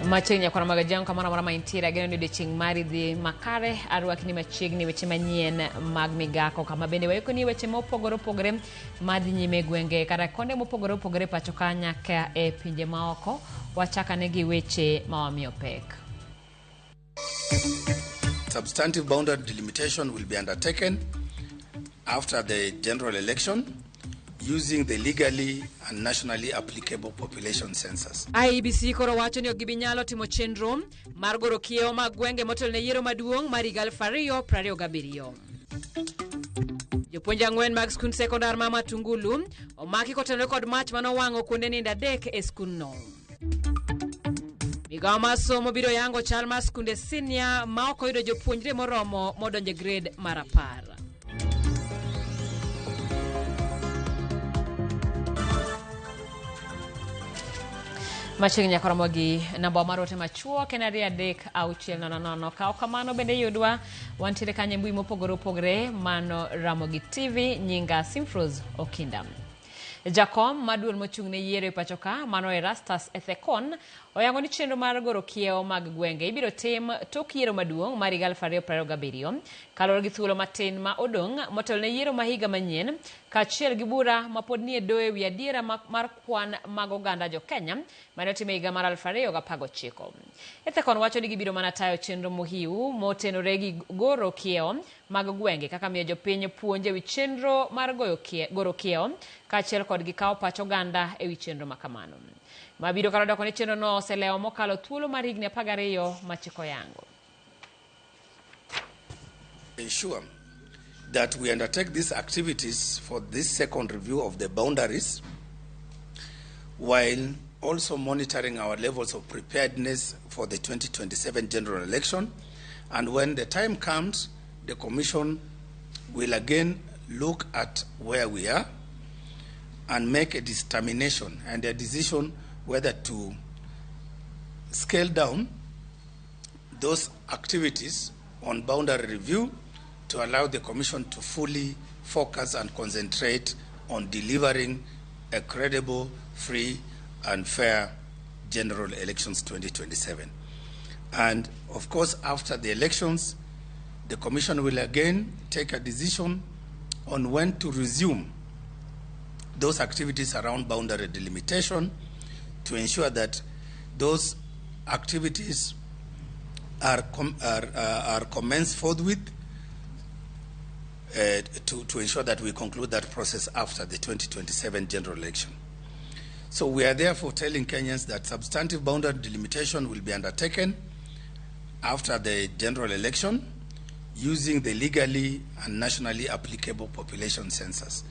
Machiegni nyakwara mag Ajango kamoro amora ma intiere ageno ni odiochieng' mari dhi makare arwakni machiegni weche manyien mag migako kama bende waikoni weche mopogore opogore madhi nyime e gwenge kata konde mopogore opogore pacho ka nyaka e pinje maoko wachakane gi weche ma wamiyo pek. Substantive boundary delimitation will be undertaken after the general election using the legally and nationally applicable population census. IEBC koro wacho ni ok gibi nyalo timo chenro mar goro kiewo mag gwenge motelo ne yiero maduong' mar higa 2027. Jopuonj ang'wen mag skund sekondar ma Matungulu omaki kotenore kod mach mane owang'o kuonde nindo adek e skundno. Migawo mar somo biro yango chal mar skunde sinia ma ok oyudo jopuonjre moromo modonjo e grade mar apar. Machiegni nyaka romo gi namba mar ote machuok en 23600. Kaw kamano bende yudwa wantiere kanyo e mbui mopogore opogore mano Ramogi TV nyinga Simfrose Okinda. Jakom mar duol mochung' ne yiero e pacho ka mano Erastus Ethekon oyango ni chenro mar goro kiewo mag gwenge ibiro tim tok yiero maduong' mar higa 2027 kaluwore gi thuolo matin ma odong' motelo ne yiero ma higa manyien kaachiel gi bura ma pod nie doho ewi adiera mar kwan mag oganda jo Kenya mane otim e higa mar 2019. Ethekon wacho ni gibiro mana tayo chenro mohiu motenore gi goro kiewo mag gwenge kaka miyo jopiny puonj ewi chenro mar goyo goro kiewo kaachiel kod gi kawo pach oganda ewi chenro ma kamano. Ma biro kar doko ni chenro no oselewo mokalo thuolo mar higni 12 ma chik oyango. Ensure that we undertake these activities for this second review of the boundaries while also monitoring our levels of preparedness for the 2027 general election. And when the time comes, the Commission will again look at where we are and make a determination and a decision whether to scale down those activities on boundary review to allow the Commission to fully focus and concentrate on delivering a credible, free, and fair general elections 2027. And of course, after the elections, the Commission will again take a decision on when to resume those activities around boundary delimitation to ensure that those activities are commenced forthwith to ensure that we conclude that process after the 2027 general election. So we are therefore telling Kenyans that substantive boundary delimitation will be undertaken after the general election using the legally and nationally applicable population census.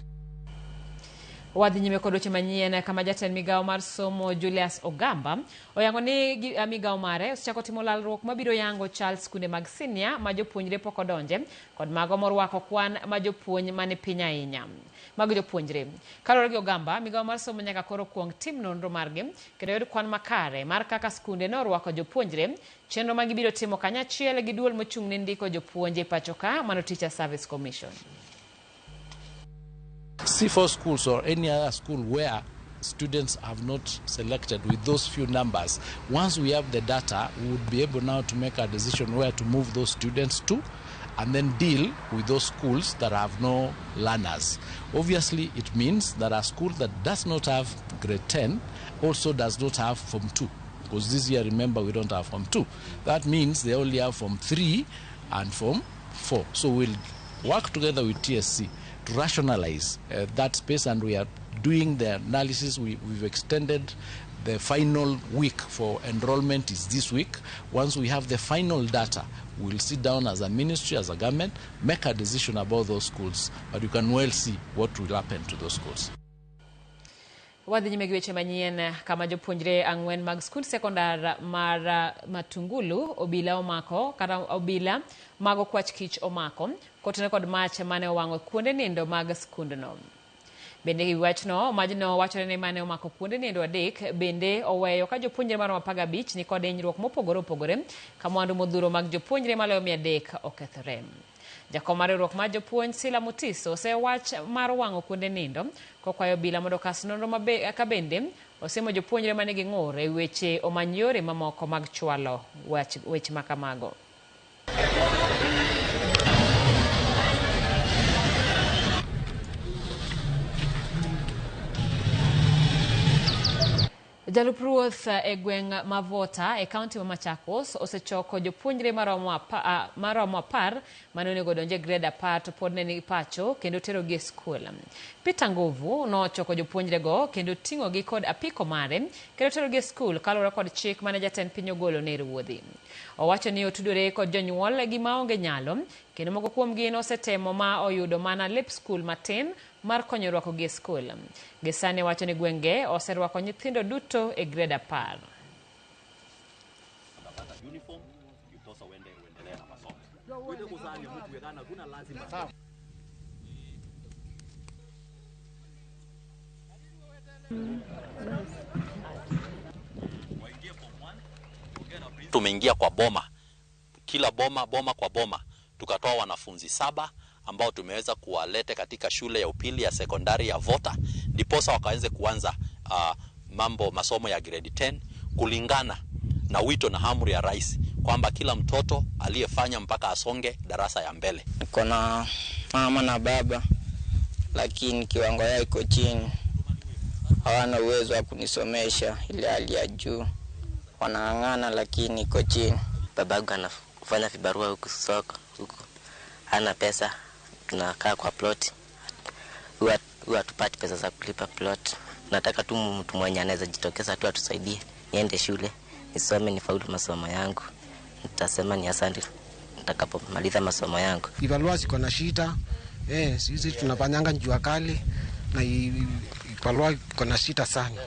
Wadhi nyime kod weche manyien kama jatend migawo mar somo Julius Ogamba oyango ni migawo mare osechako timo lalruok mabiro yango chal skunde mag sinia ma jopuonjre pok odonje kod mago morwako kwan ma jopuonj mani piny ahinya mag jopuonjre. Kaluwore gi Ogamba, migawo mar somo nyaka koro kuong tim nonro margi kendo yud kwan makare mar kaka skunde ne orwako jopuonjre, chenro ma gibiro timo kanyachiel gi duol mochung' ne ndiko jopuonj e pacho ka mano Teacher Service Commission. C4 schools or any other school where students have not selected with those few numbers, once we have the data, we would be able now to make a decision where to move those students to and then deal with those schools that have no learners. Obviously, it means that a school that does not have grade 10 also does not have Form 2, because this year, remember, we don't have Form 2. That means they only have Form 3 and Form 4. So we'll work together with TSC to rationalize that space, and we are doing the analysis. We've extended the final week for enrollment is this week. Once we have the final data, we'll sit down as a ministry, as a government, make a decision about those schools, but you can well see what will happen to those schools. Wadhi nyime gi weche manyien kama jopuonjre ang'wen mag skund sekondar mar Matungulu obila omako kata obila mag okwach kich omako kotenore kod mach mane owang'o kuonde nindo mag skundno. Bende e wachno, majno wachore ni mane omako kuonde nindo adek bende oweyo ka jopuonjre maromo 15 ni kod hinyruok mopogore opogore ka mwandu modhuro mag jopuonjre maloyo 300 okethore. Jakom mar riwruok mar jopuonj Sila Mutiso osewach mar wang'o kuonde nindo kokwayo obila mondo okas nonro ka bende Osiemo jopuonjre manigi ng'ur e weche omany yore mamoko mag chwalo weche makamago. Jalup ruoth e gweng' ma Vota e kaunti ma Machakos osechoko jopuonjre maromo 10 mane onego odonj e grade 10 to pod ne ni pacho kendo terogi e skul. Peter Nguvu nochoko jopuonjrego kendo ting'ogi kod apiko mare kendo terogi e skul kaluwore kod chik mane jatend piny ogolo ne ruodhi. Owacho ni otudore kod jonyuol gi maonge nyalo kendo moko kuomgi nosetemo ma oyudo mana lep skul matin mar konyo rwakogi e skul. Gisani wacho ni gwenge oserwako nyithindo duto e grade 10. Tumeingia kwa boma, kila boma, boma kwa boma, tukatoa wanafunzi 7 ambao tumeweza kuwaleta katika shule ya upili ya sekondari ya Vota, ndiposa wakaweze kuanza mambo masomo ya grade 10 kulingana na wito na amri ya rais kwamba kila mtoto aliyefanya mpaka asonge darasa ya mbele. Niko na mama na baba, lakini kiwango yao iko chini, hawana uwezo wa kunisomesha ile hali ya juu, wanang'ang'ana lakini iko chini. Babangu anafanya vibarua huku soko huku, hana pesa, tunakaa kwa plot, huwa hatupati pesa za kulipa plot. Nataka tu mtu mwenye anaweza jitokeza tu atusaidie niende shule nisome nifaulu masomo yangu. Nitasema ni asante nitakapomaliza masomo yangu. Ivalua ziko na shida, sisi tunafanyanga jua kali na ivalua iko na shida sana.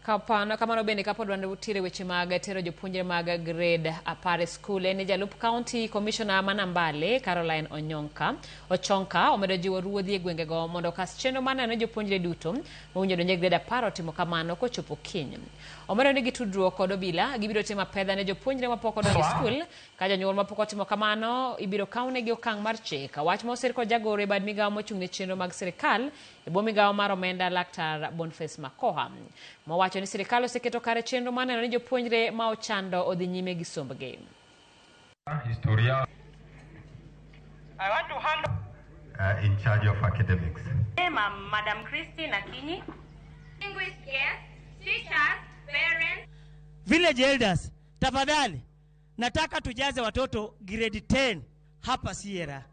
Kamano bende kapod wantiere weche mag tero jopuonjre mag grade 10 e skul en jalup county commissioner ma Nambale Caroline Ochonka omedo jiwo ruodhi e gwengego mondo okas chenro mar neno jopuonjre duto mowinjo donjo e grade 10 otimo kamano kochopo kiny. Omedo ni gitudruok kod obila gibiro timo apedha ne jopuonjre mapok odonjo e skul ka jonyuol mapok otimo kamano ibiro kawnegi okang' mar chik. Wach ma osir kod jagoro e bad migawo mochung' ne chenro mag sirikal e bwo migawo mar omenda Laktar Boniface Makoha mowacho ni sirikal oseketo kare chenro mar neno ni jopuonjre ma ochando odhi nyime gi sombgi. Historia. I want to hand in charge of academics. Madam Christine Akinyi. Distinguished guests, teachers, parents, village elders, tafadhali nataka tujaze watoto grade 10 hapa Sierra.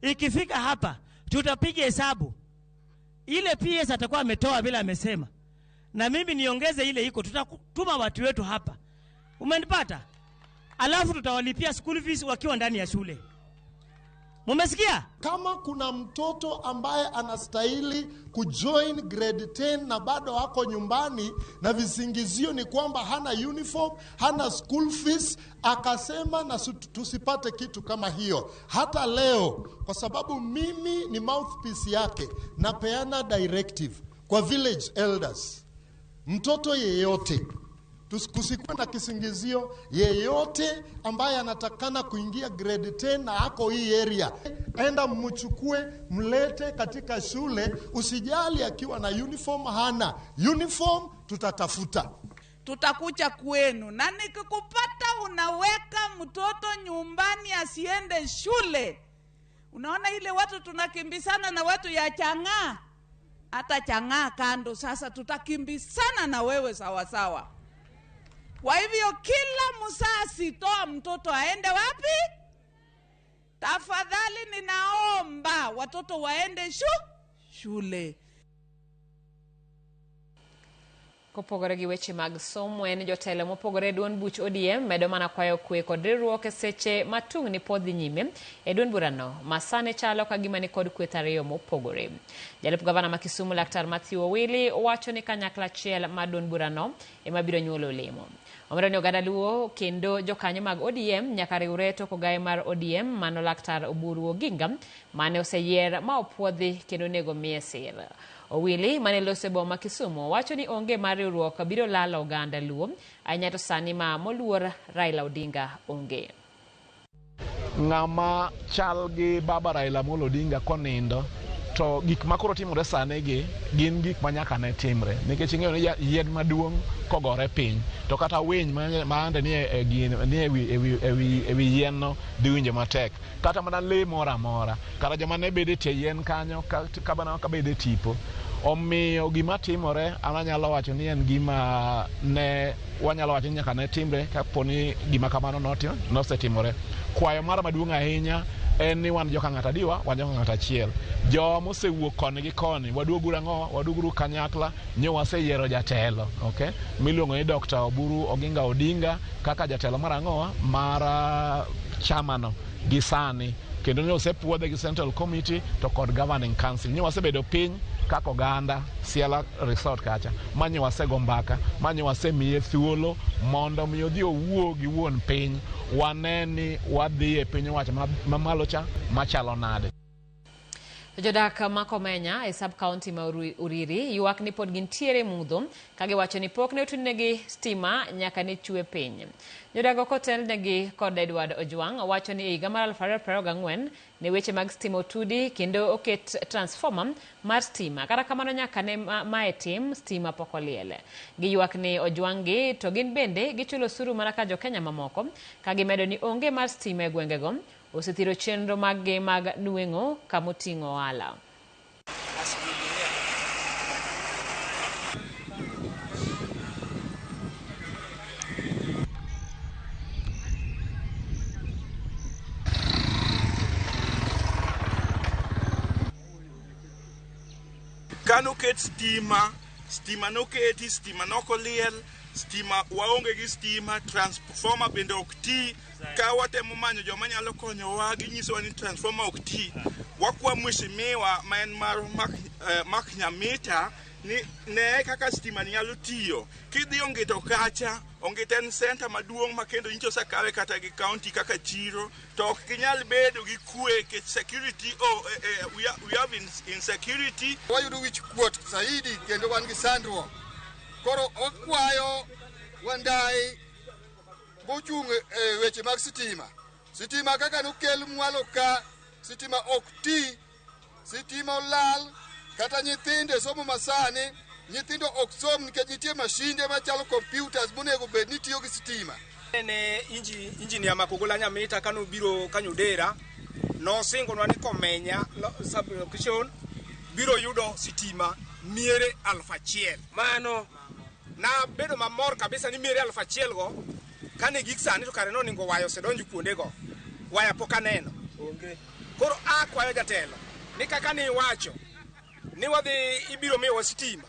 Ikifika hapa tutapiga hesabu. Ile PS atakuwa ametoa bila amesema. Na mimi niongeze ile iko, tutatuma watu wetu hapa. Umenipata? Alafu tutawalipia school fees wakiwa ndani ya shule. Mumesikia? Kama kuna mtoto ambaye anastahili kujoin grade 10 na bado hako nyumbani na visingizio ni kwamba hana uniform, hana school fees, akasema na tusipate kitu kama hiyo. Hata leo, kwa sababu mimi ni mouthpiece yake, napeana directive kwa village elders. Mtoto yeyote, kusikuwe na kisingizio, yeyote ambaye anatakana kuingia grade 10 na ako hii area, enda mchukue mlete katika shule. Usijali akiwa na uniform, hana uniform, tutatafuta. Tutakuja kwenu na nikikupata unaweka mtoto nyumbani asiende shule. Unaona ile watu tunakimbisana na watu ya chang'aa, hata chang'aa kando, sasa tutakimbisana na wewe sawa sawa. Kwa hivyo kila mzazi toa mtoto aende wapi? Tafadhali ninaomba watoto waende shule. Kopogore gi weche mag somo en jotelo mopogore e duond buch ODM medo mana kwayo kwe kod riwruok e seche ma tungni pod dhi nyime e duond burano ma sani chalo ka gima ni kod kweth ariyo mopogore. Jalup gavana ma Kisumu Laktar Mathew Owili wacho ni kanyakla achiel mar duond burano ema biro nyuolo olemo. Omedo ni oganda Luo kendo jokanyo mag ODM nyaka riwre tok ogaye mar ODM mano Laktar Oburu Oginga mane oseyier ma opuodhi kendo onego miye sir. Owili mane loso e boma Kisumu wacho ni onge mar riwruok biro lalo oganda Luo ahinya to sani ma moluor Raila Odinga onge. Ng'ama chal gi baba Raila Amolo Odinga konindo To gik ma koro timore sani gi gin gik ma nyaka ne timre nikech ing'eyo ni yien maduong' kogore piny to kata winy ma ande nie ewi yien no dhi winjo matek, kata mana lee moro amora, kata joma ne bedo e tie yien kanyo kabana kabedo e tipo. Omiyo gima timore an anyalo wacho ni en gima ne wanyalo wacho ni nyaka ne timre kapo ni gima kamano nosetimore. Kwayo mara maduong' ahinya en ni wan joka ng'ato adiwa, wan joka ng'ato achiel. Jowa mosewuok koni gi koni, waduoguru ang'o? Waduoguru kanyakla, nyo waseyiero jatelo, okay? Miluongo ni Dr. Oburu Oginga Odinga kaka jatelo mar ang'o? Mar chamano gi sani. Kendo ne osepuodhe gi Central Committee to kod Governing Council. Nyo wasebedo piny kaka oganda Siala Resort kacha, ma nyo wasego mbaka, ma nyo wasemiye thuolo mondo mi odhi owuo gi wuon piny, wane ni wadhi e piny owacho mamalo cha machalo nade. Jodak ma Komenya e sub county ma Uriri ywak ni pod gintiere mudho ka giwacho ni pok ne otudnegi stima nyaka ne chwe piny. Jodak kotelnegi kod Edward Ojwang' wacho ni e higa mar 2024 ne weche mag stima otudi kendo oket transformer mar stima. Kata kamano nyaka ne mae tim stima pok oliel. Giywak ni Ojwang' gi to gin bende gichulo osuru mana ka jokenya mamoko ka gimedo ni onge mar stima e gwengego osethiro chenro mag-gi mag nweng'o kamoting'o ohala. Kanoket stima, stima noketi, stima nokoliel, stima waonge gi stima, transformer bende ok ti. Ka watemo manyo joma nyalo konyowa, ginyisowa ni transformer ok ti. Wakwa mheshimiwa ma en mar Mark Nyamita ni ne kaka stima ni nyalo tiyo. Kidhi Ongito kacha, Ongito en center maduong' ma kendo nyicho osekawe kata gi county kaka chiro, to ok ginyal bedo gi kwe nikech security, we have insecurity. Wayudo wich kuot saidi kendo wan gi sandruok. Koro okwayo Wandayi mochung' e weche mag sitima. Sitima kaka nokel mwalo ka, sitima ok ti, sitima olal, kata nyithindo e somo masani, nyithindo ok som nikech nitie mashinde machalo computers monego bed ni tiyo gi sitima. Ne engineer Makogola Nyamita kanobiro Kanyodera, nosingonwa ni Komenya sub-location biro yudo sitima miere 1000. Mano nabedo mamor kabisa ni miere 1000 go kane gik sani to kare noningo waya osedonjo kuondego. Waya pok aneno. Koro akwayo jatelo ni kaka ni iwacho ni wadhi ibiro miyowa sitima,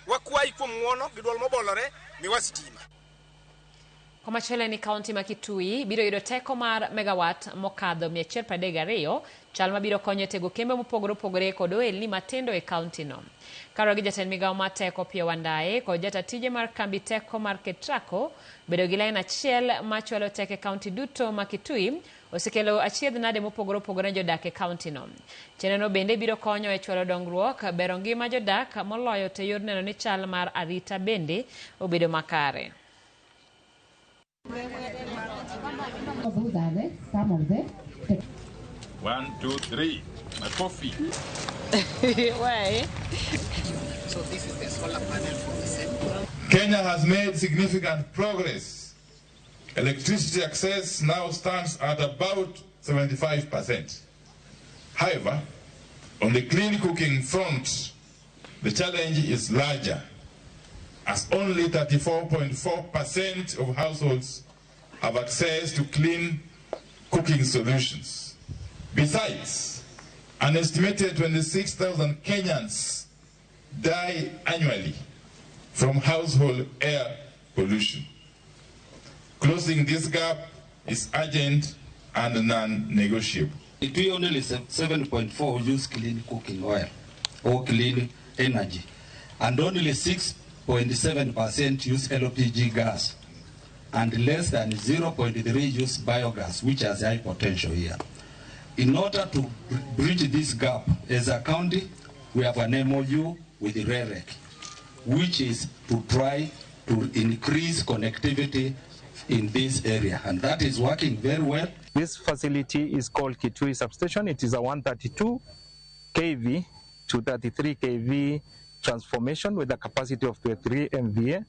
wakwayi kuom ng'uono gi duol mobolore miwa sitima. Komachielo ni kaunti ma Kitui biro yudo teko mar megawatt mokadho 132, chal mabiro konyo e tego kembe mopogore opogore kod ohelni matindo e kaunti no. Kaluwore gi jatend migawo mar teko Opiyo Wandayi kod jata tije mar kambi teko mar Ketraco, bedo gi lain achiel machwalo teko e kaunti duto ma Kitui osekelo achiedh nade mopogore opogore ne jodak e kaunti no. Chenrono bende biro konyo e chwalo dongruok, bero ngima jodak moloyo to yor neno ni chal mar arita bende obedo makare. Those are the some of the 1, 2, 3. Makofi. Why? So this is the solar panel for the center. Kenya has made significant progress. Electricity access now stands at about 75%. However, on the clean cooking front, the challenge is larger, as only 34.4% of households have access to clean cooking solutions. Besides, an estimated 26,000 Kenyans die annually from household air pollution. Closing this gap is urgent and non-negotiable. It will only 7.4 use clean cooking oil or clean energy, and only 6.7% use LPG gas, and less than 0.3 use biogas, which has high potential here. In order to bridge this gap, as a county, we have an MOU with the REREC, which is to try to increase connectivity in this area, and that is working very well. This facility is called Kitui Substation. It is a 132 kV to 33 kV transformation with a capacity of 23 MVA.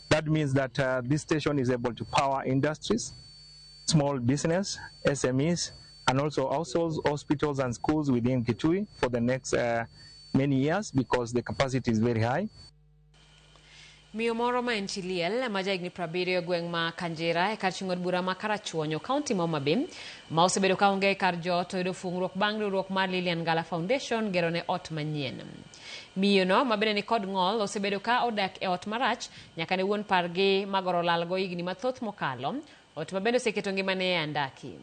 That means that this station is able to power industries, small business, SMEs, and also households, hospitals, and schools within Kitui for the next many years because the capacity is very high. Miyo moro ma en chi liel ma jahigni 70 e gweng' ma Kanjira e kar chung' od bura ma Karachuonyo, kaunti ma Homa Bay, ma osebedo ka onge kar jot oyudo fungruok bang' riwruok mar Lilian Ngala Foundation gero ne ot manyien. Miyo no ma bende nikod ng'ol osebedo ka odak e ot marach nyaka ne wuon pargi magoro lalgo higni mathoth mokalo, ot ma bende oseketo ngimane e andaki.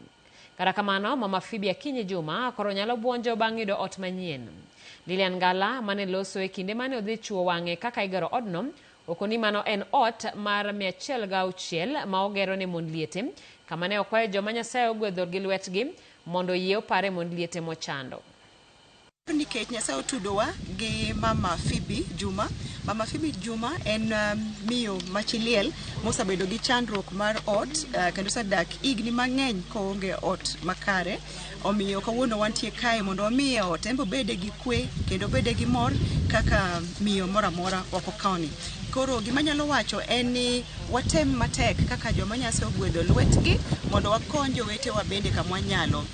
Kata kamano, Mama Phoebe Akinyi Juma koro nyalo buonjo bang' yudo ot manyien. Lilian Ngala mane loso e kinde mane odhi chuo wang'e kaka igero odno, okoni mano en ot mar 106 ma ogero ne mond liete, kama ne okwayo joma Nyasaye ogwedho gi lwetgi mondo oyie opare mond liete mochando. Nikech Nyasaye otudowa gi Mama Phoebe Juma. Mama Phoebe Juma en miyo ma chi liel mosebedo gi chandruok mar ot kendo osedak higni mang'eny koonge ot makare. Omiyo kawuono wantie kae mondo wamiye ot, en be obede gi kwe kendo obede gi mor kaka miyo moro amora oko koni. Koro gima anyalo wacho en ni watem matek kaka joma Nyasaye ogwedho lwetgi mondo wakony jowetewa bende kama wanyalo.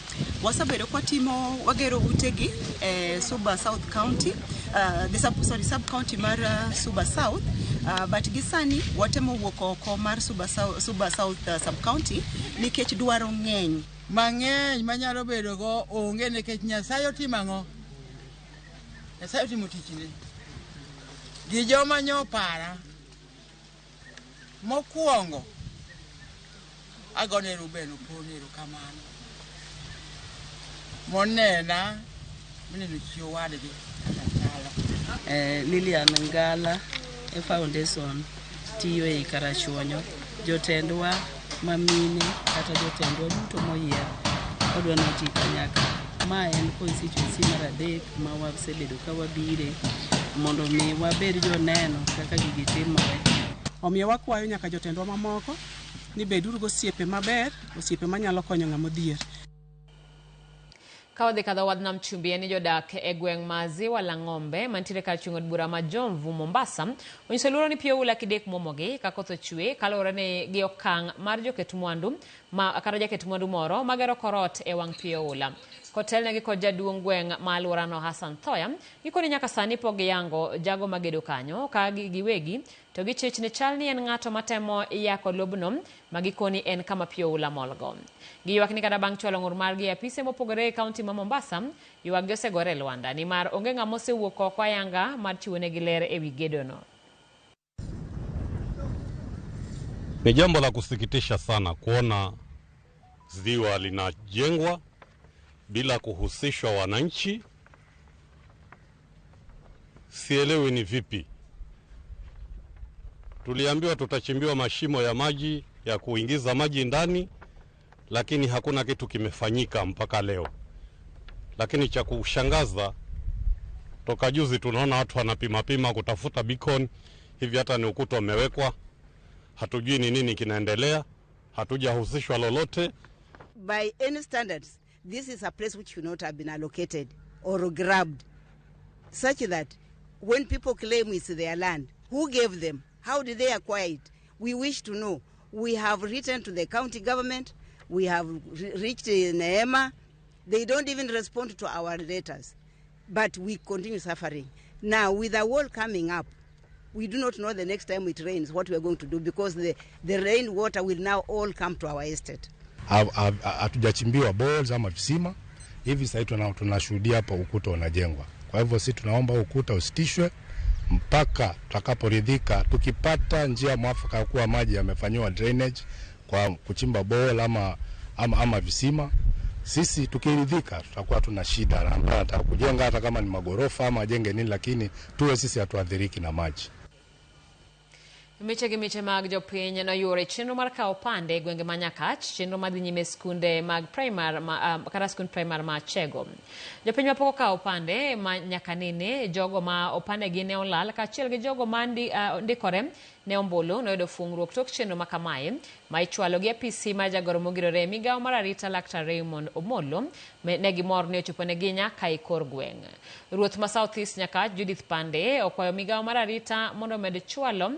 Wasebedo kwatimo wagero utegi e Suba South County, the sub, sorry, sub county mar Suba South, but gi sani watemo wuok oko mar Suba South sub county nikech dwaro ng'eny. Mang'eny manyalo bedo go onge nikech Nyasaye otimo ang'o? Nyasaye otimo tichne. Gi joma nyopara mokwongo agone Ruben Opon erokamano. Monena mineno chi owadgi kaka chalo. Lilian Ngala e foundation tiyo ei Karachuonyo. Jotendwa mamine kata jotendwa duto moyier odwa ni oti kanyakla. Ma en constituency mar 3 ma wasebedo ka wabire mondo mi wabed joneno kaka gigi timore. Omiyo wakwayo nyaka jotendwa mamoko ni beduru gosiepe maber, osiepe manyalo konyo ng'ama odhier. Ka wadhi kadho wadh nam chumbi en ni jodak e gweng' ma Ziwa la Ng'ombe mantiere kar chung' od bura ma Jomvu Mombasa onyiso luoro ni pi oula kidek muomogi ka koth ochwe kaluwore ni gi okang' mar joket mwandu ma kata jaket mwandu moro magero korot e wang' pi oula. Kotelnegi kod jaduong' gweng' ma alworano Hassan Thoya, gikoni nyaka sani pok giyango jago magedo kanyo ka giwegi to gichich ni chal ni en ng'ato matemo yako lobno ma gikoni en kama pi oula molgo. Giywak ni kata bang' chwalo ng'ur margi e apise mopogore e kaunti ma Mombasa, ywakgi osegore e lwanda nimar onge ng'ama osewuok oko ayanga mar chiwonegi ler ewi gedono. Ni jambo la kusikitisha sana kuona ziwa linajengwa bila kuhusishwa wananchi. Sielewi ni vipi. Tuliambiwa tutachimbiwa mashimo ya maji ya kuingiza maji ndani, lakini hakuna kitu kimefanyika mpaka leo. Lakini cha kushangaza, toka juzi tunaona watu wanapima pima kutafuta beacon, hivi hata ni ukuta umewekwa. Hatujui ni nini kinaendelea, hatujahusishwa lolote. By any standards, this is a place which should not have been allocated or grabbed, such that when people claim it's their land, who gave them? How did they acquire it? We wish to know. We have written to the county government. We have reached Neema. They don't even respond to our letters. But we continue suffering. Now, with the wall coming up, we do not know the next time it rains what we are going to do, because the rain water will now all come to our estate. Hatujachimbiwa boreholes ama visima. Hivi sasa tunashuhudia hapa ukuta unajengwa. Kwa hivyo sisi tunaomba ukuta usitishwe mpaka tutakaporidhika, tukipata njia mwafaka kuwa maji yamefanyiwa drainage kwa kuchimba borehole ama visima. Sisi tukiridhika tutakuwa tuna shida na ambaye anataka kujenga hata kama ni magorofa ama ajenge nini, lakini tuwe sisi hatuathiriki na maji. Miche gi miche mag jopiny noyuoro e chenro mar kawo opande e gwenge ma Nyakach, chenro madhi nyime e skunde mag primar ma, kata skund primar ma Chego. Jopiny mapok okawo opande ma nyaka nene, jogo ma opandegi ne olal kaachiel gi jogo ma ndikore ne ombulu noyudo fungruok tok chenro ma kamae ma ichwalo gi apisi mar jagoro mogirore e migawo mar arita Laktar Raymond Omolo ne gimor ni ochoponegi nyaka e kor gweng'. Ruoth ma South East Nyakach Judith Pande okwayo migawo mar arita mondo omed chwalo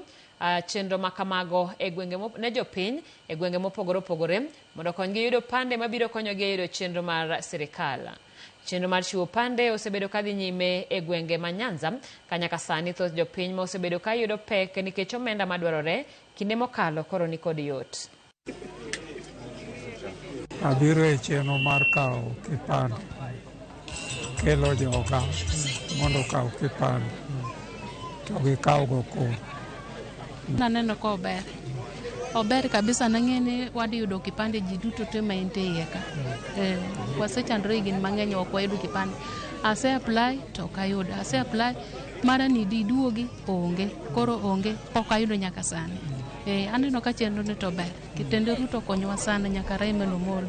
chenro ma kamago e gwenge ne jopiny e gwenge mopogore opogore mondo okonygi yudo pande mabiro konyogi e yudo chenro mar sirikal. Chenro mar chiwo pande osebedo kadhi nyime e gwenge ma Nyanza ka nyaka sani thoth jopiny ma osebedo ka yudo pek nikech omenda madwarore kinde mokalo koro nikod yot. Abiro e chenro mar kawo kipande, kelo joga mondo okaw kipande to gikawgo kura. Naneno ka ober. Ober kabisa nang'e ni wadhi yudo kipande ji duto te ma entie iye ka. Eh, wasechandore higni mang'eny ok wayudo kipande. Ase apply to ok ayudo. Ase apply mara ni diduogi onge. Koro onge pok ayudo nyaka sani. Eh, aneno ka chenro ni to ber. Kitende Ruto okonyowa sana nyaka Raymond Omolo.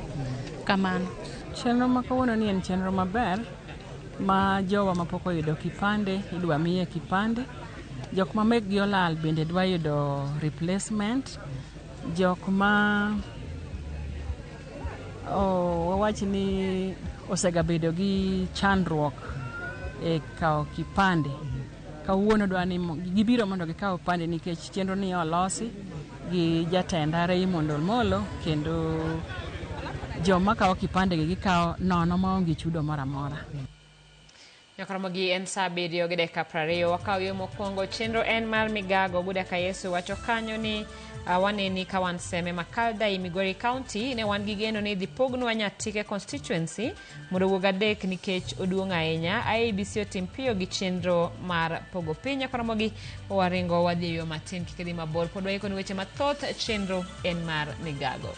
Kamano. Chenro ma kawuono ni en chenro maber ma jowa mapok oyudo kipande idwa miye kipande. Jok ma mekgi olal bende dwa yudo replacement. Jok ma wawach ni osegabedo gi chandruok e kawo kipande kawuono dwa ni gibiro mondo gikaw kipande nikech chenro ni olosi gi jatenda Raymond Omolo kendo joma kawo kipande gi gikawo nono maonge chudo moro amora. Nyakoromogi en saa 7:20. Wakawo yo mokwongo. Chenro en mar migago. Buda ka Yesu wacho kanyo ni waneni ka wan Seme Makalda i Migori County ne wan gi geno ni idhi pognwa Nyatike constituency mondo owuog adek nikech oduong' ahinya. IEBC otim piyo gi chenro mar pogo piny. Nyakoromogi waringo wadhi e yo matin kik idhi mabor. Pod waikoni weche mathoth. Chenro en mar migago.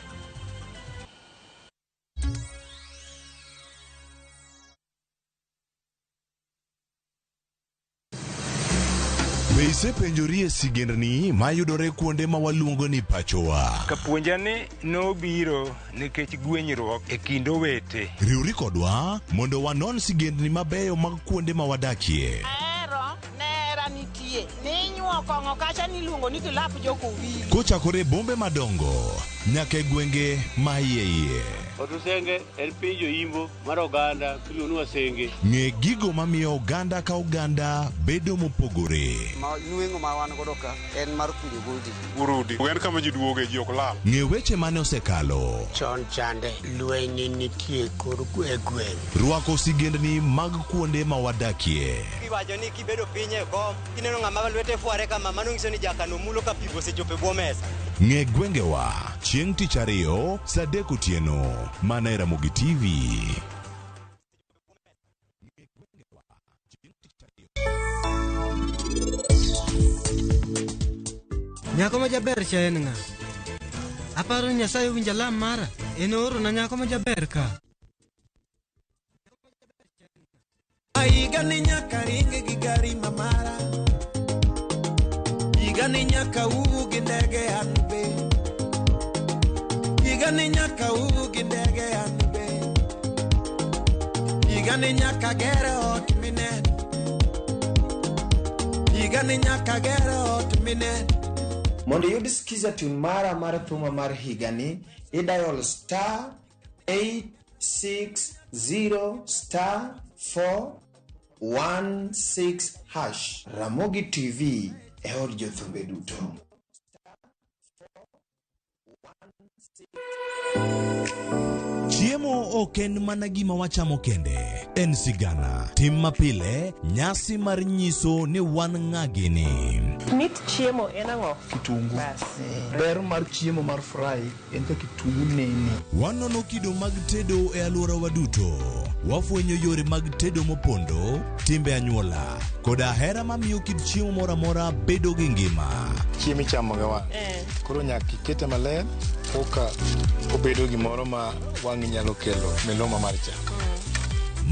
Be isepenjori e sigendni mayudore kuonde ma waluongo ni pachowa? Kapuonja ni nobiro nikech gwenyruok e kind owete. Riwri kodwa mondo wanon sigendni mabeyo mag kuonde ma wadakie. Ahero nera nitie ninyuo kong'o kacha niluongo ni kilap jokowili. Kochakore e bombe madongo nyaka e gwenge ma iye iye. Otusenge en piny jo-Imbo mar oganda miluongo ni Wasenge. Ng'e gigo mamiyo oganda ka oganda bedo mopogore. Ma nweng'o ma wan godo ka en mar kunyo goldi. Urudi. En kama ji duoge, ji ok lal. Ng'e weche mane osekalo. Chon chande lweny nitie kor e gweng'. Rwako sigendni mag kuonde ma wadakie. Iwacho ni kibedo piny e kom, kineno ng'ama lwete fware kama, mano nyiso ni jakano mulo ka pi osechopo e bwo mesa. Ng'e gwengewa chieng' tich ariyo saa 3 otieno mana e Ramogi TV. Nyako ma jaber cha en ng'a? Aparo ni Nyasaye owinjo alam mara, en oorona nyako ma jaber ka. Higa ni nyaka ring gi gari mamara. Higa ni nyaka wuo gi ndege an be. Higa ni nyaka wuo gi ndege an be. Higa ni nyaka ger ot minen. Higa ni nyaka ger ot minen. Mondo iyud skiza tune mara mar thuma mar higani, idial star 860 star 416 hash. Ramogi TV e od jothumbe duto. Chiemo ok en mana gima wachamo kende, en sigana, tim mapile, nyasi mar nyiso ni wan ng'a gini. Mit chiemo en ang'o? Kitungu. Bas. Ber mar chiemo mar fry en ka kitungu nene. Wanono kido mag tedo e alworawa duto. Wafwenyo yore mag tedo mopondo, timbe anyuola, koda hera mamiyo kit chiemo moro amora bedo gi ngima. Chiemo ichamo gi wang'. Koro nyaka ikete maler koka obedo gimoro ma wang'i nyalo kelo miluma mar chak.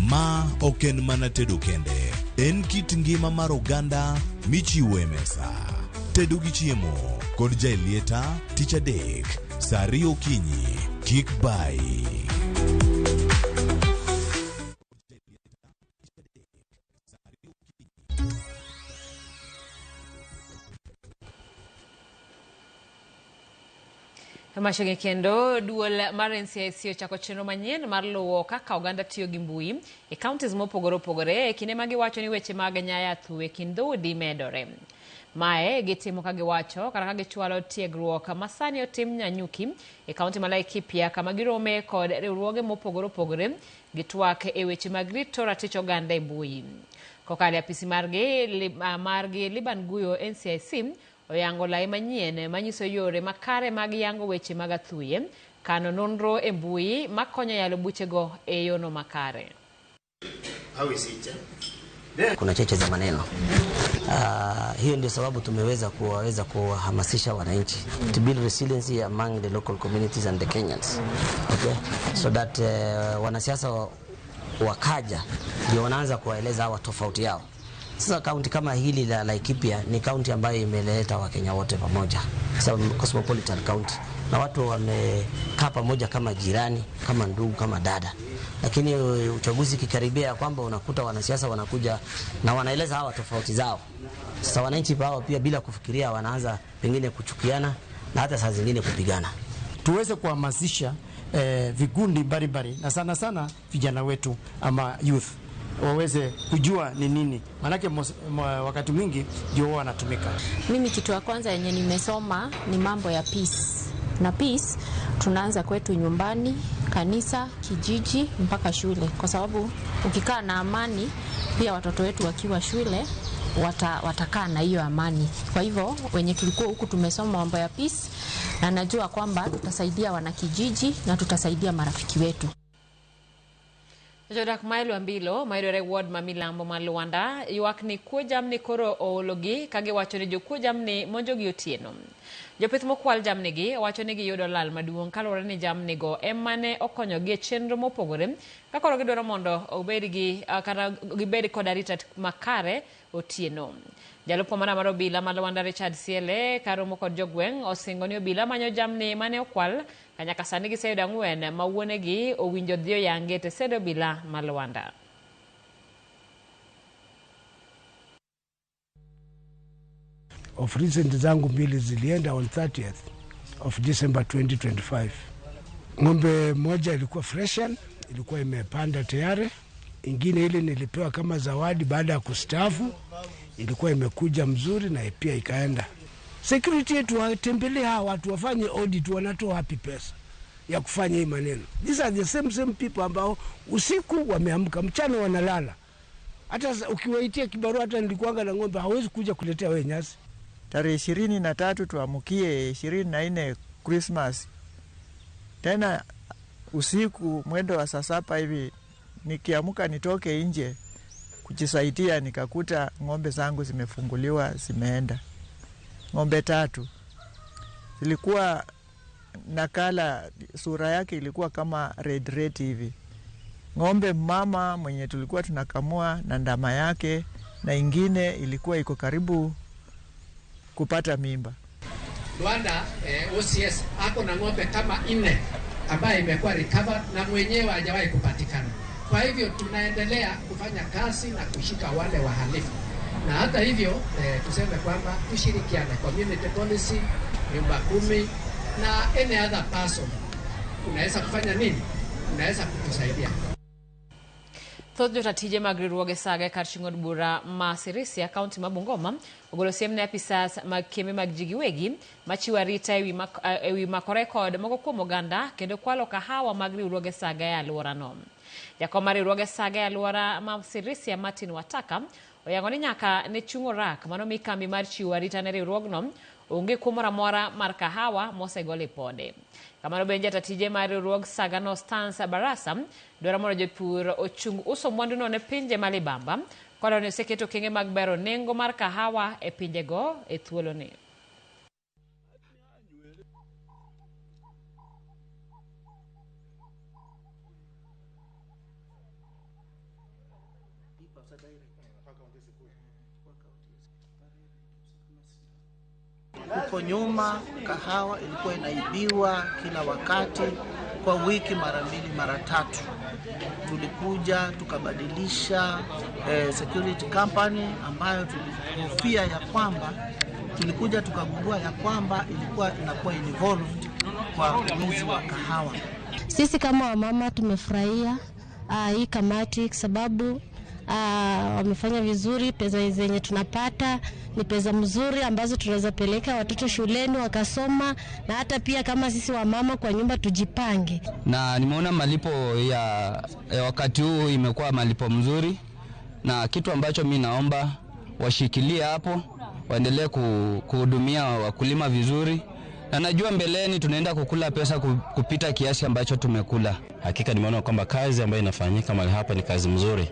Ma ok en mana tedo kende, en kit ngima mar oganda michiwo e mesa. Tedo gi chiemo kod Jaelieta tich adek saa 2 okinyi. Kik bayi. Machiegni kendo duol mar NCIC ochako chenro manyien mar luwo kaka oganda tiyo gi mbui e counties mopogore opogore e kinde ma giwacho ni weche mag nyaya athu e kind dhoudi medore. Mae gitimo ka giwacho kata ka gichwalo tiegruok masani otim Nanyuki e kaunti ma Laikipia kama girome kod riwruoge mopogore opogore gitwak e weche mag rito ratich oganda e mbui. Kokalo e apisi margi Liban Guyo NCIC oyango lai manyien manyiso yore makare mag yango weche mag athuye, kano nonro e mbui makonyo yalo buchego e yono makare. Kuna cheche za maneno. Hiyo ndio sababu tumeweza kuwaweza kuhamasisha wananchi to build resiliency among the local communities and the Kenyans. Okay? So that wanasiasa wakaja ndio wanaanza kuwaeleza hawa tofauti yao. Sasa kaunti kama hili la Laikipia ni kaunti ambayo imeleta Wakenya wote pamoja. Sasa cosmopolitan county, na watu wamekaa pamoja kama jirani, kama ndugu, kama dada. Lakini uchaguzi kikaribia kwamba unakuta wanasiasa wanakuja na wanaeleza hawa tofauti zao. Sasa wananchi hao pia bila kufikiria wanaanza pengine kuchukiana na hata saa zingine kupigana. Tuweze kuhamasisha vikundi mbalimbali na sana sana vijana wetu ama youth waweze kujua ni nini. Manake wakati mwingi ndio wanatumika. Mimi kitu ya kwanza yenye nimesoma ni mambo ya peace. Na peace tunaanza kwetu nyumbani, kanisa, kijiji mpaka shule, kwa sababu ukikaa na amani pia watoto wetu wakiwa shule watakaa na hiyo amani. Kwa hivyo wenye tulikuwa huku tumesoma mambo ya peace, na najua kwamba tutasaidia wanakijiji na tutasaidia marafiki wetu. Jodak ma Lwambilo mayudore ward ma Milambo ma Luanda ywak ni kuo jamni koro oologi ka giwacho ni jokuo jamni monjogi otieno. Jopith mokwal jamnigi wacho ni giyudo lal maduong' kaluwore ni jamnigo ema ne okonyogi e chenro mopogore ka koro gidwaro mondo obed gi kata gibed kod arita makare otieno. Jalup komanda mar obila ma Luanda Richard Siele karomo kod jogweng' osingo ni obila manyo jamni mane okwal ka nyaka sani giseyudo 4 ma wuonegi owinjo dhi oyangi e tesend obila ma Luanda. Of recent zangu 2 zilienda on 30th of December 2025. Ng'ombe moja ilikuwa freshen, ilikuwa imepanda tayari. Ingine ile nilipewa kama zawadi baada ya kustaafu, ilikuwa imekuja mzuri na pia ikaenda. Security yetu watembelee hawa watu, wafanye audit, wanatoa wapi pesa ya kufanya hii maneno. These are the same people ambao usiku wameamka, mchana wanalala. Hata ukiwaitia kibarua, hata nilikuanga na ng'ombe hawezi kuja kuletea wewe nyasi. Tarehe 23 tuamkie 24 Christmas. Tena usiku mwendo wa saa 7 hivi nikiamka nitoke nje kujisaidia, nikakuta ng'ombe zangu zimefunguliwa zimeenda. Ng'ombe 3 zilikuwa nakala, sura yake ilikuwa kama red hivi. Ng'ombe mama mwenye tulikuwa tunakamua na ndama yake, na ingine ilikuwa iko karibu kupata mimba. Rwanda OCS ako na ng'ombe kama 4 ambaye imekuwa recovered na mwenyewe hajawahi kupatikana. Kwa hivyo tunaendelea kufanya kazi na kushika wale wahalifu. Na hata hivyo tuseme kwamba tushirikiane, community policy, nyumba 10 na any other person. Unaweza kufanya nini? Unaweza kutusaidia. Thoth jotatije mag riwruoge Saga kar chung' od bura ma Sirisia kaunti ma Bungoma ogolo siem ne apisas mag kembe mag ji giwegi machiwo arita ewi mako rekod moko kuom oganda kendo kwalo kahawa mag riwruoge Saga e alworano. Jakom mar riwruoge Saga e alwora ma Sirisia Martin Wataka oyango ni nyaka ne chung' orak manomi kambi mar chiwo arita ne riwruogno onge kuo moro amora mar kahawa mosegol e pode. Kamano bende jatatije mar riwruog Sagano Stans Barasa dwaro mondo jopur ochung uso mwanduno ne pinje ma libamba kod ni oseketo okenge mag bero nengo mar kahawa e pinjego e thuoloni. Huko nyuma kahawa ilikuwa inaibiwa kila wakati, kwa wiki mara 2 mara 3. Tulikuja tukabadilisha security company ambayo tulihofia ya kwamba, tulikuja tukagundua ya kwamba ilikuwa inakuwa involved kwa wizi wa kahawa. Sisi kama wamama tumefurahia hii kamati kwa sababu wamefanya vizuri. Pesa zenye tunapata ni pesa mzuri ambazo tunaweza peleka watoto shuleni wakasoma, na hata pia kama sisi wamama kwa nyumba tujipange. Na nimeona malipo ya wakati huu imekuwa malipo mzuri, na kitu ambacho mi naomba washikilie hapo, waendelee kuhudumia wakulima vizuri, na najua mbeleni tunaenda kukula pesa kupita kiasi ambacho tumekula. Hakika nimeona kwamba kazi ambayo inafanyika mahali hapa ni kazi mzuri,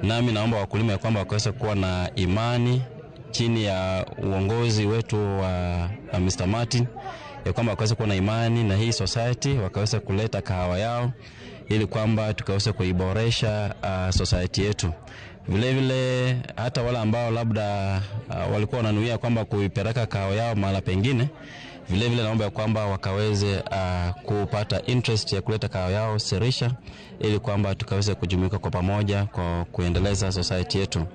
nami naomba wakulima ya kwamba wakaweze kuwa na imani chini ya uongozi wetu wa Mr. Martin, ya kwamba wakaweze kuwa na imani na hii society, wakaweze kuleta kahawa yao ili kwamba tukaweze kuiboresha society yetu. Vile vile hata wale ambao labda walikuwa wananuia kwamba kuipeleka kahawa yao mahala pengine, vile vile naomba ya kwamba wakaweze kupata interest ya kuleta kahawa yao Serisha, ili kwamba tukaweze kujumuika kwa pamoja kwa kuendeleza society yetu.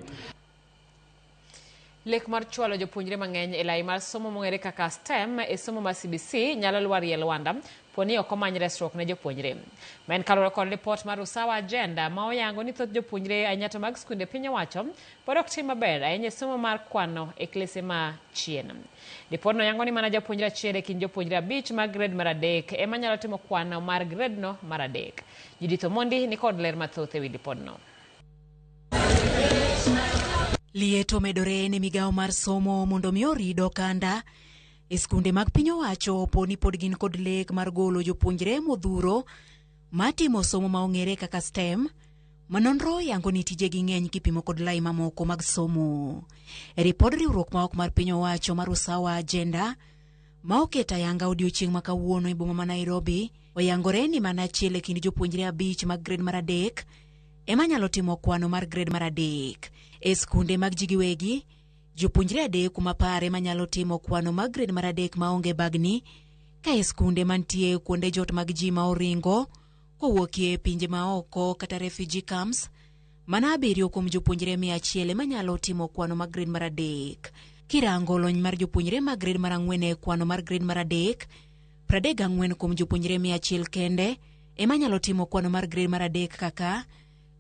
Lek mar chwalo jopuonjre mang'eny e lai mar somo mong'ere kaka STEM e somo mar CBC nyalo lwarie lwanda poni ok omany resruok ne jopuonjre. Ma en kaluwore kod ripot mar Usawa Agenda ma oyango ni thoth jopuonjre ahinya to mag skunde piny owacho pod ok tim maber ahinya e somo mar kwano e klese ma chien. Ripodno yango ni mana japuonjre achiel e kind jopuonjre 5 mag grade mar 3 ema nyalo timo kwano mar gredno mar 3. Judith Omondi ni kod ler mathoth e wi ripodno. Liet omedore ne migawo mar somo mondo mi orid okanda e skunde mag piny owacho poni pod gin kod lek mar golo jopuonjre modhuro matimo somo ma ong'ere kaka STEM, ma nonro yango ni tijegi ng'eny kipimo kod lai mamoko mag somo. E ripod riwruok ma ok mar piny owacho mar Usawa Agenda ma oketo ayanga odiochieng' ma kawuono e boma ma Nairobi, oyangore ni mana achiel e kind jopuonjre 5 mag grade mar 3 ema nyalo timo kwano mar grade mar 3. E skunde mag ji giwegi, jopuonjre 3 kuom 10 ema nyalo timo kwano mag grade mar 3 maonge bagni, ka e skunde mantie kuonde jot mag ji ma oringo kowuokie pinje maoko kata refugee camps, mana 7 kuom jopuonjre 100 ema nyalo timo kwano mag grade mar 3. Kirango lony mar jopuonjre mag grade mar 4 e kwano mar grade mar 3, 34 kuom jopuonjre 100 kende ema nyalo timo kwano mar grade mar 3 kaka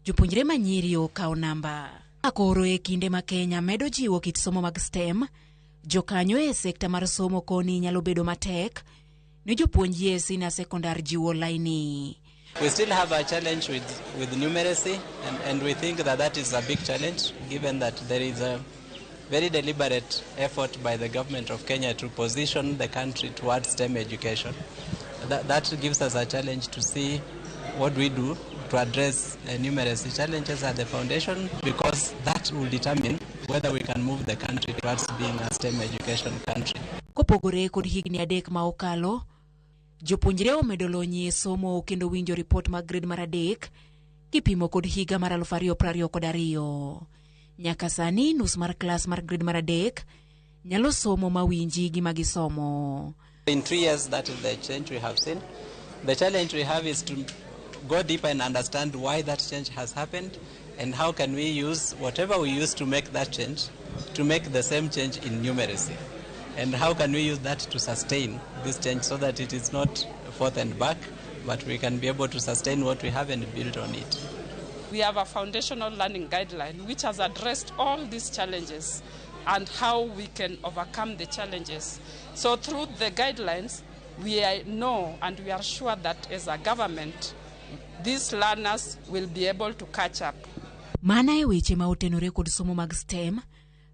jopuonjre manyiri okawo namba. Koro e kinde ma Kenya medo jiwo kit somo mag STEM, jokanyo e sekta mar somo koni nyalo bedo matek ne jopuonj e senior secondary jiwo laini. We still have a challenge with numeracy, and we think that is a big challenge, given that there is a very deliberate effort by the government of Kenya to position the country towards STEM education. That gives us a challenge to see what we do to address numeracy challenges at the foundation, because that will determine whether we can move the country towards being a STEM education country. Kopogore kod higni 3 ma okalo, jopuonjre omedo lony e somo kendo winjo ripot mag grade mar 3 kipimo kod higa mar 2022. Nyaka sani nus mar klas mar grade mar 3 nyalo somo mawinji gima gisomo. In 3 years, that is the change we have seen. The challenge we have is to go deeper and understand why that change has happened and how can we use whatever we use to make that change to make the same change in numeracy, and how can we use that to sustain this change so that it is not forth and back, but we can be able to sustain what we have and build on it. We have a foundational learning guideline which has addressed all these challenges and how we can overcome the challenges. So through the guidelines, we know and we are sure that as a government, these learners will be able to catch up. Mana e weche ma otenore kod somo mag STEM,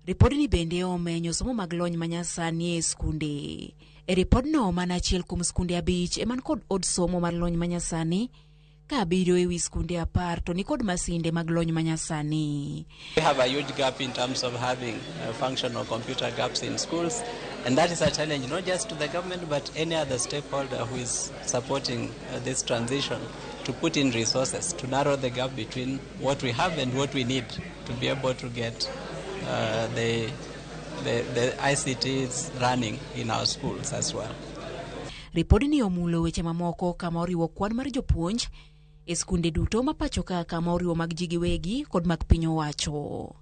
ripodni bende omenyo somo mag lony manyasani e skunde. E ripodno, mana achiel kuom skunde 5 ema kod od somo mar lony manyasani, ka 7 ewi skunde 10 to nikod masinde mag lony manyasani. We have a huge gap in terms of having functional computer gaps in schools, and that is a challenge not just to the government but any other stakeholder who is supporting this transition, to put in resources to narrow the gap between what we have and what we need to be able to get the ICTs running in our schools as well. Ripodni omulo weche mamoko kama oriwo kwan mar jopuonj e skunde duto ma pacho ka, kama oriwo mag ji giwegi kod mag piny owacho.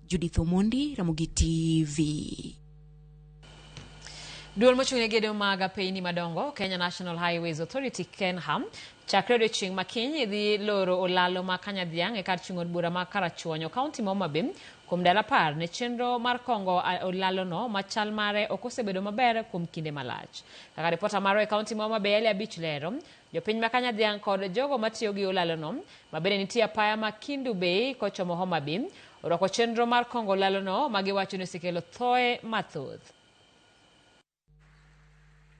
Judith Omondi, Ramogi TV. Duol mochung' ne gedo mag apeyni madongo, Kenya National Highways Authority KENHA, chakre odiochieng' ma kiny dhi loro olalo ma Kanyadhiang' e kar chung' od bura ma Karachuonyo, kaunti ma Homa Bay kuom ndalo 10 ne chenro mar kongo olalono ma chal mare ok osebedo maber kuom kinde malach. Kaka ripota marwa e kaunti ma Homa Bay Ali Abich lero, jopiny ma Kanyadhiang' kod jogo matiyo gi olalono ma bende nitie apaya ma Kindu Bay kochomo Homa Bay orwako chenro mar kongo olalono ma giwacho ni osekelo thoe mathoth.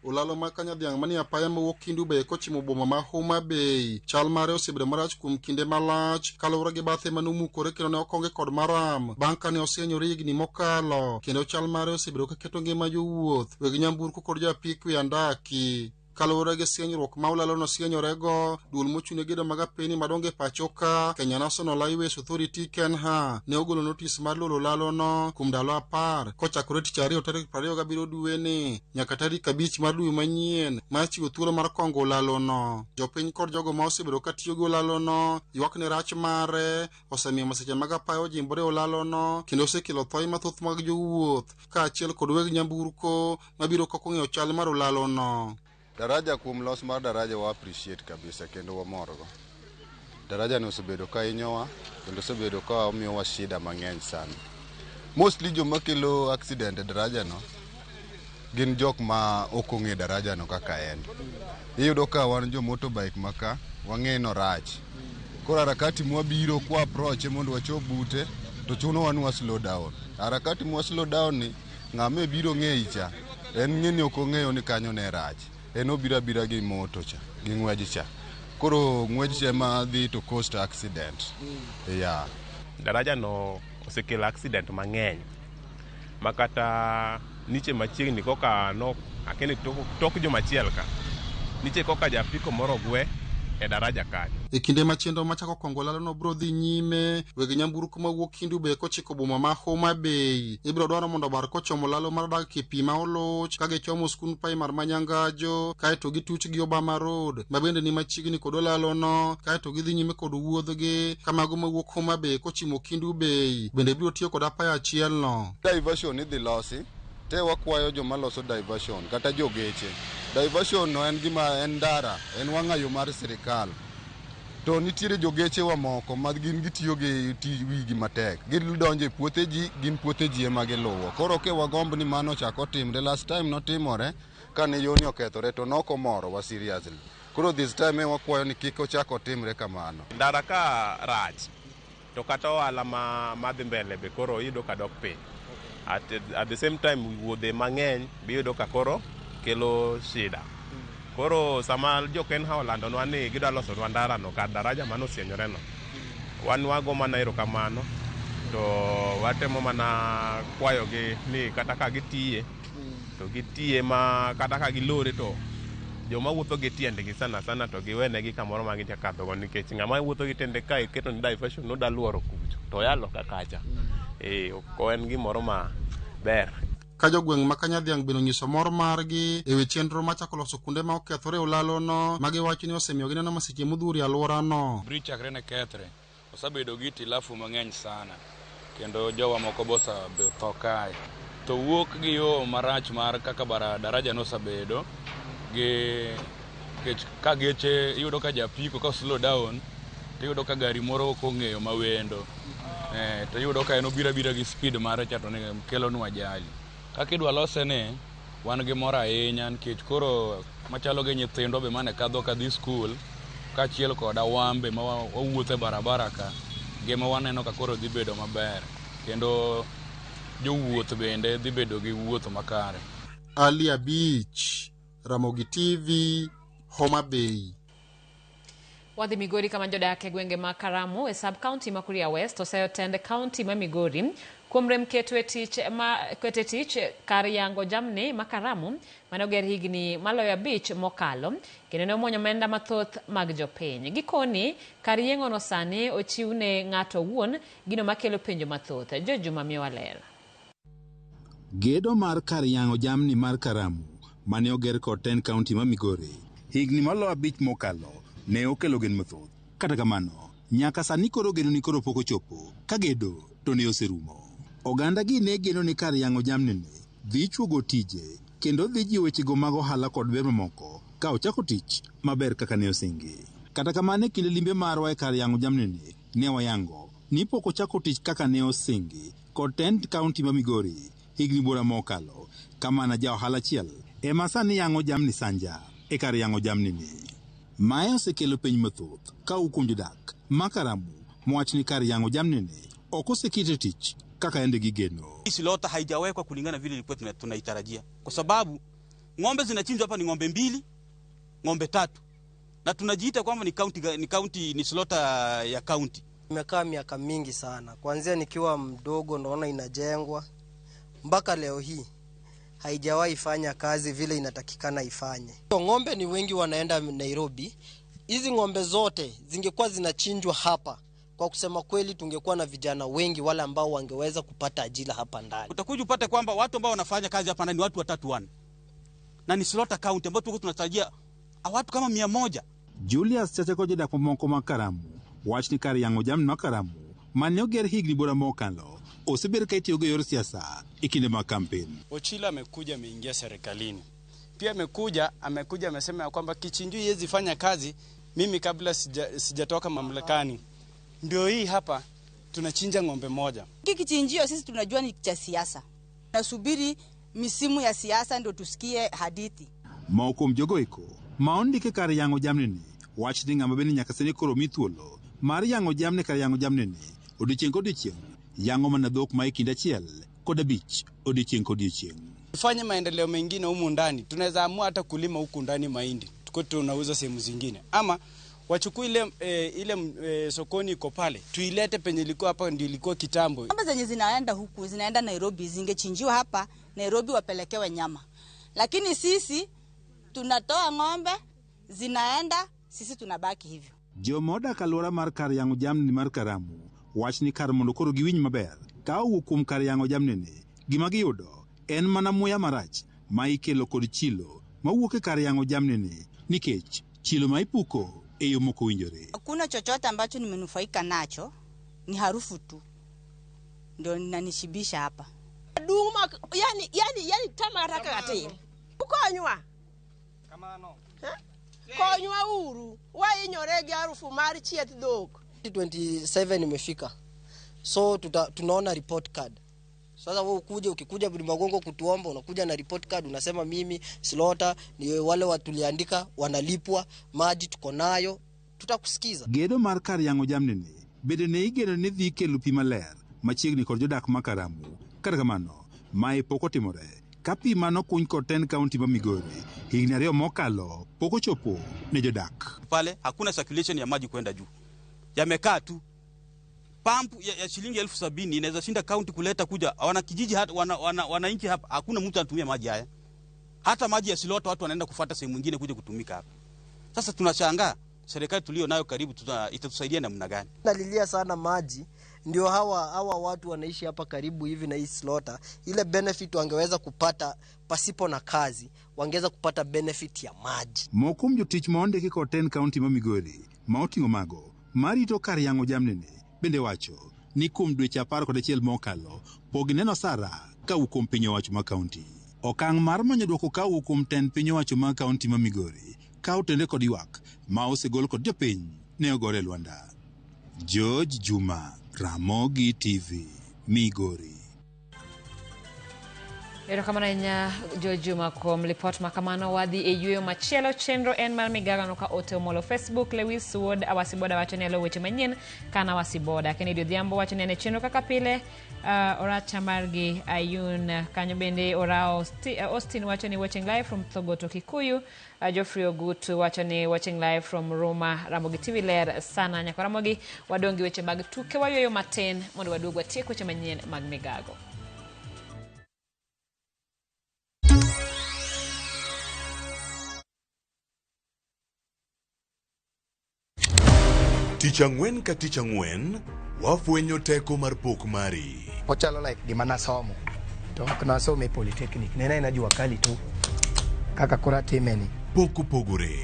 Olalo ma Kanyadhiang' manie apaya mawuok Kindu Bay kochimo boma ma Homa Bay chal mare osebedo marach kuom kinde malach kaluwore gi bathe manomukore kendo ne okonge kod maram bang' kane osienyore higni mokalo kendo chal mare osebedo kaketo ngima jowuoth, weg nyamburko kod jo apiko e andaki. Kaluwore gi sienyruok ma olalo nosienyore-go, duol mochung' ne gedo mag apeyni madongo e pacho ka, Kenya National Highways Authority KENHA, ne ogolo notis mar loro olalono kuom ndalo 10 kochakore tich ariyo tarik 27 dweni nyaka tarik 5 mar dwe manyien mar chiwo thuolo mar kongo olalono. Jopiny kod jogo ma osebedo ka tiyo gi olalono ywak ni rach mare osemiyo masiche mag apaya ojimbore e olalono kendo osekelo thoe mathoth mag jowuoth kaachiel kod weg nyamburko mabiro kok ong'eyo chal mar olalono. Daraja kuom los mar daraja wa appreciate kabisa kendo wamorgo. Daraja no osebedo ka hinyowa kendo osebedo ka omiyowa shida mang'eny sana. Mostly joma kelo accident e daraja no gin jok ma ok ong'e daraja no kaka en. Iyudo ka wan jo motorbike ma ka wang'e norach. Koro harakati mwabiro kwa approach mondo wachop bute to chunowa ni wa slow down. Harakati mwa slow down ni ng'ama biro ng'eyi cha en ng'e ni ok ong'eyo ni kanyo ne rach. En obiro abira gi moto cha, gi ng'wej cha. Koro ng'wej cha ema dhi to cost accident. Yeah. Daraja no osekelo accident mang'eny ma kata niche machiegni koka no akeni tok jomachiel ka niche koka japiko moro ogwe e daraja kanyo. E kinde ma chenro machako kongo olalono biro dhi nyime, weg nyamburko mawuok Kindu Bay kochiko boma ma Homa Bay ibiro dwaro mondo obar kochomo lalo mar dak e pi ma oluch ka gichomo skund primar ma Nyangajo kaeto gituch gi Obama Road ma bende ni machiegni kod olalono kaeto gidhi nyime kod wuodhgi ka mago mawuok Homa Bay kochimo Kindu Bay bende biro tiyo kod apaya achielno. Diversion idhi losi te wakwayo joma loso diversion kata jogeche. Diversion no en gima en ndara, en wang'ayo mar sirikal. To nitiere jogeche wa moko ma gin gitiyo gi wigi matek. Gidonjo e puothe ji, gin puothe ji ema giluwo. Koro ke wagomb ni mano ochak otimre, last time notimore kane yoni okethore to nokomorowa seriously. Koro this time e wakwayo ni kik ochak otimre kamano. Ndara ka rach to kata ohala ma dhi mbele be koro iyudo ka dok piny. At the same time wuodhe mang'eny be iyudo ka koro kelo shida. Koro sama jo KENHA olandonwa ni gidwa losonwa ndara no kar daraja mane osienyore no, wan wago mana erokamano to watemo mana kwayogi ni kata ka gitiye to gitiye ma kata ka gilore to joma wuotho gi tiendgi sana sana to giwenegi kamoro ma ginya kadhogo nikech ng'ama wuotho gi tiende ka iketo ni diversion noda luoro kucho to oya loka kacha. Ok en gimoro ma ber. Ka jogweng' ma Kanyadhiang' bende onyiso mor margi e wi chenro machako loso kuonde ma okethore e olalono ma giwacho ni osemiyo gineno masiche modhuro e alworano. Bridge chakre ne kethre, osebedo gi hitilafu mang'eny sana kendo jowa moko be otho kae. To wuok gi yo marach mar kaka daraja nosebedo gi kech ka geche iyudo ka japiko ka slow down to iyudo ka gari moro ok ong'eyo mawendo. To iyudo ka en obiro abira gi speed mare cha to kelonwa ajali. Kaka idwa lose ni wan gi mor ahinya nikech koro machalo gi nyithindwa be mane kadho kadhi skul kaachiel koda wan be ma wawuotho e barabara ka, ngima waneno ka koro dhi bedo maber kendo jowuoth bende dhi bedo gi wuoth makare. Ali Abich, Ramogi TV, Homa Bay. Wadhi Migori kama jodak e gwenge ma Karamu e sub county ma Kuria West oseyo tend county ma Migori kuom rem keto e tich kar yango jamni ma Karamu mane oger higni maloyo 5 mokalo kendo ne omuonyo omenda mathoth mag jopiny. Gikoni kar yeng'ono sani ochiw ne ng'ato owuon, gino makelo penjo mathoth. Jojuma miyowa ler. Gedo mar kar yang'o jamni mar Karamu mane oger kod tend county ma Migori higni maloyo 5 mokalo ne okelo gen mathoth. Kata kamano, nyaka sani koro geno ni koro pok ochopo ka gedo to ne oserumo. Oganda gi ne geno ni kar yang'o jamni ni dhi chuogo tije kendo dhi jiwo wechego mag ohala kod ber mamoko ka ochako tich maber kaka ne osingi. Kata kamano e kinde limbe marwa e kar yang'o jamni ne wayango ni pok ochako tich kaka ne osingi kod tend kaunti ma Migori higni buora mokalo kamana ja ohala achiel ema sani yang'o jamni sanja e kar yang'o jamni ni. Mae osekelo piny mathoth ka owuok kuom jodak ma Karamu mowach ni kar yang'o jamni ni ok oseket e tich kaka yande gigeno. Slaughter haijawekwa kulingana vile ilikuwa tunaitarajia, kwa sababu ng'ombe zinachinjwa hapa ni ng'ombe 2, ng'ombe 3, na tunajiita kwamba ni county, ni county, ni slaughter ya county. Imekaa miaka mingi sana, kuanzia nikiwa mdogo naona inajengwa mpaka leo hii haijawahi fanya kazi vile inatakikana ifanye. Ng'ombe ni wengi wanaenda Nairobi. Hizi ng'ombe zote zingekuwa zinachinjwa hapa, kwa kusema kweli tungekuwa na vijana wengi wale ambao wangeweza kupata ajira hapa ndani. Utakuja upate kwamba watu ambao wanafanya kazi hapa ndani ni watu 3 1. Na ni slaughter county ambao tulikuwa tunatarajia watu kama 100. Julius Chacha kod jodak mamoko ma Karamu wach ni kar yang'o jamni ma Karamu mane oger higni buora mokalo osebed ka itiyogo e yor siasa e kinde mag kampen. Ochilo amekuja ameingia serikalini. Pia amekuja amesema ya kwamba kichinjio haiwezi fanya kazi mimi kabla sijatoka mamlakani. Ndio hii hapa tunachinja ng'ombe moja. Hiki kichinjio sisi tunajua ni cha siasa. Tunasubiri misimu ya siasa ndio tusikie hadithi. Moko kuom jogo eko ma ondike kar yang'o jamni ni wach ni ng'ama bende nyaka sani koro mi thuolo mar yang'o jamni kar yang'o jamni ni odiochieng' kodiochieng' yang'o mana dhok ma e kind 1 kod 5 odiochieng' kodiochieng'. Tufanye maendeleo mengine humu ndani, tunaweza amua hata kulima huku ndani mahindi tuko tunauza sehemu zingine, ama wachukue ile sokoni iko pale tuilete penye ilikuwa hapa, ndio ilikuwa kitambo. Ng'ombe zenye zinaenda huku zinaenda Nairobi, zingechinjiwa hapa Nairobi wapelekewe nyama, lakini sisi tunatoa ng'ombe zinaenda, sisi tunabaki hivyo. Joma odak alwora mar kar yang'o jamni mar Karamu wach ni kar mondo koro giwinj maber ka owuok kuom kar yang'o jamni ni gima giyudo en mana muya marach ma ikelo kod chilo mawuok e kar yang'o jamni ni nikech chilo ma ipuko e yo mok owinjore. Hakuna chochote ambacho nimenufaika nacho, ni harufu tu ndio inanishibisha hapa. Duma yani tama raka katin. Ukonywa. Kamano. Konywa uru, wainyore gi harufu mar chieth dhok. 27 imefika. So tunaona report card. Sasa wewe ukikuja Budimagongo kutuomba, unakuja na report card, unasema mimi slaughter ni wale watu tuliandika wanalipwa, maji tuko nayo, tutakusikiza. Gedo mar kar yang'o jamni ni bende ne igeno ni dhi kelo pi maler machiegni kod jodak ma Karamu. Kata kamano, mae pok otimore ka pi manokuny kod tend kaunti ma Migori higni 2 mokalo pok ochopo ne jodak. Pale hakuna circulation ya maji kwenda juu, yamekaa tu. Pump ya shilingi 70,000 inaweza shinda county kuleta kuja. Wana kijiji hata wananchi hapa hakuna mtu anatumia maji haya. Hata maji ya slaughter watu wanaenda kufuata sehemu nyingine kuja kutumika hapa. Sasa tunashangaa serikali tulio nayo karibu itatusaidia namna gani? Nalilia sana maji, ndio hawa watu wanaishi hapa karibu hivi na hii slaughter, ile benefit wangeweza kupata pasipo na kazi, wangeweza kupata benefit ya maji. Moko kuom jotich ma ondiki kod tend kaunti ma Migori ma oting'o mago marito kar yang'o jamni ni bende wacho ni kuom dweche 11 mokalo pok gineno sara kawuok kuom piny owacho ma kaunti. Okang' mar manyo dwoko kawuok kuom tend piny owacho ma kaunti ma Migori ka otende kod ywak ma osegol kod jopiny ne ogore e lwanda. George Juma, Ramogi TV, Migori. Erokamano ahinya George Juma kuom lipot ma kamano. Wadhi e yueyo machielo. Chenro en mar migagano ka ote omolo Facebook. Lewis Wuod Awasiboda wacho ni alo weche manyien kana Awasiboda. Kennedy Odhiambo wacho ni en e chenro kaka pile. Oracha margi Ayun kanyo bende Orao Austin wacho ni watching live from Thogoto Kikuyu. Geoffrey Ogutu wacho ni watching live from Roma. Ramogi TV ler sana. Nyako Ramogi wadongi weche mag tuke wayueyo matin mondo waduog watiek weche manyien mag migago. Tich ang'wen ka tich ang'wen, wafwenyo teko mar pok mari. Ochalo like gima nasomo to ok nasomo e polytechnic, ne en jua kali tu kaka koro atimeni. Pok opogore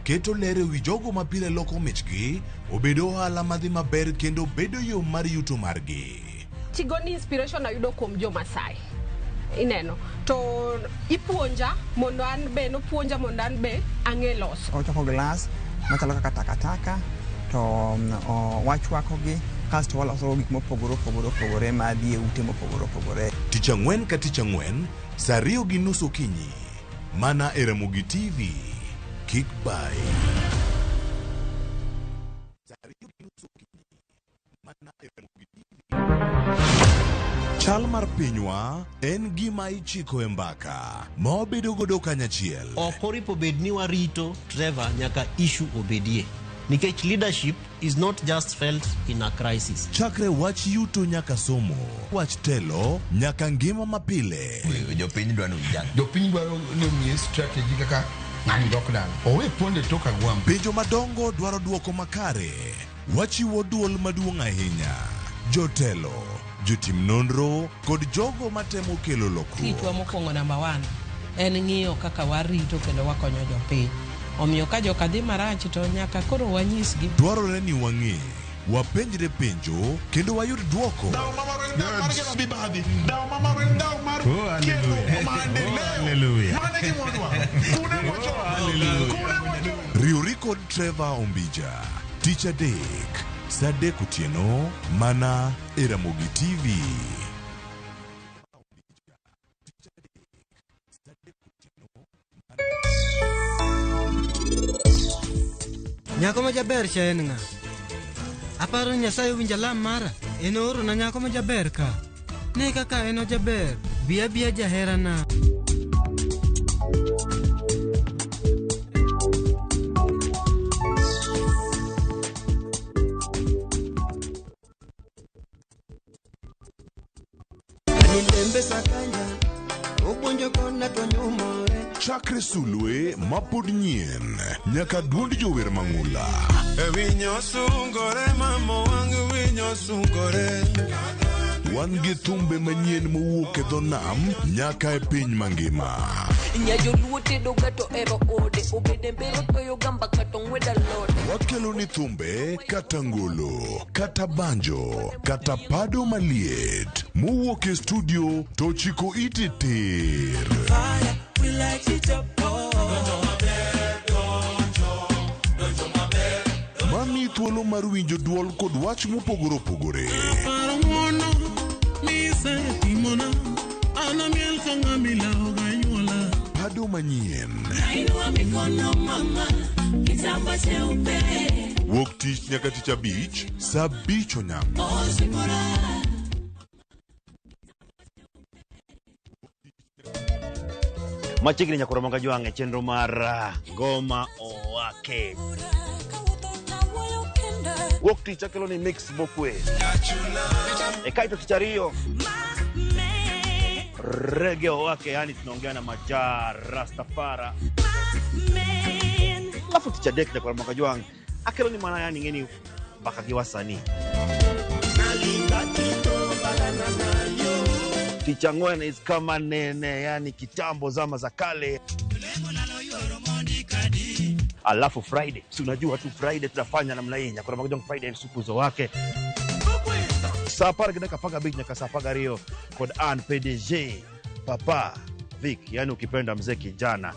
keto ler ewi jogo ma pile loko michgi obedo ohala madhi maber kendo bedo yo mar yuto margi. Tigoni inspiration ayudo kuom jo Masai. Ineno to ipuonja mondo an be nopuonja mondo an be ang'e loso. Ochoko glass machalo kaka takataka to wachwakogi kasto waloso gik mopogore opogore opogore madhi e ute mopogore opogore. Tich ang'wen ka tich ang'wen, saa 2:30 okinyi, mana e Ramogi TV. Kik bayi. Saa 2:30 okinyi, mana e Ramogi TV. Chal mar pinywa en gima ichiko e mbaka ma wabedo godo kanyachiel. Ok oripo bed ni warito Trevor nyaka issue obedie. Nikech leadership is not just felt in a crisis. Chakre wach yuto nyaka somo, wach telo nyaka ngima mapile. Jopiny dwaro ni Jopiny dwaro ni omiye strategy kaka ng'ani dok dala. Owe ponde tok agwambo. Penjo madongo dwaro duoko makare. Wachiwo duol maduong' ahinya. Jotelo, jotim nonro kod jogo matemo kelo lokruok. Tichwa mokwongo namba 1 en ng'iyo kaka warito kendo wakonyo jopiny. Omiyo ka joka dhi marach to nyaka koro wanyisgi. Dwarore ni wang'e, wapenjre penjo kendo wayud duoko. Riwri kod Trevor Ombija tich adek saa 3 otieno mana e Ramogi TV. Nyako ma jaber cha en ng'a? Aparo ni Nyasaye owinjo alam mara. En oorona nyako ma jaber ka. Ne kaka en ojaber. Bi abiya jaherana. Chakre sulwe mapod nyien nyaka duond jower mang'ula. Winyo sungore mama wang' winyo sungore. Wan gi thumbe manyien mowuok e dho nam nyaka e piny mangima. Nyajoluo tedo ga to ero ode obede mbero toyo gamba kata ong'wed alode. Wakelo ni thumbe kata ngolo, kata banjo, kata pado maliet mowuok e studio to chiko iti tir. Mami thuolo mar winjo duol kod wach mopogore opogore. Pado manyien. Wuok tich nyaka tich abich, saa 5 onyango. Machiegni nyakoro manga jwang' e chenro mar Ngoma Owake. Wuok tich akelo ni mix mokwe. E kaito tich ariyo Reggae Owake, yani tunaongea na Majaa Rastafara. Alafu tich adek nyakoro manga jwang' akelo ni mana yani ngeni mbaka gi wasanii. Tich ang'wen is kama nene, yani kitambo zama za kale. Alafu Friday, si unajua tu Friday tunafanya namna hii. Nyakoro manga jwang' Friday ni supu zo wake. Saa 10:15 nyaka saa 12 kod Ann PDG Papa Vic, yani ukipenda mzee kijana.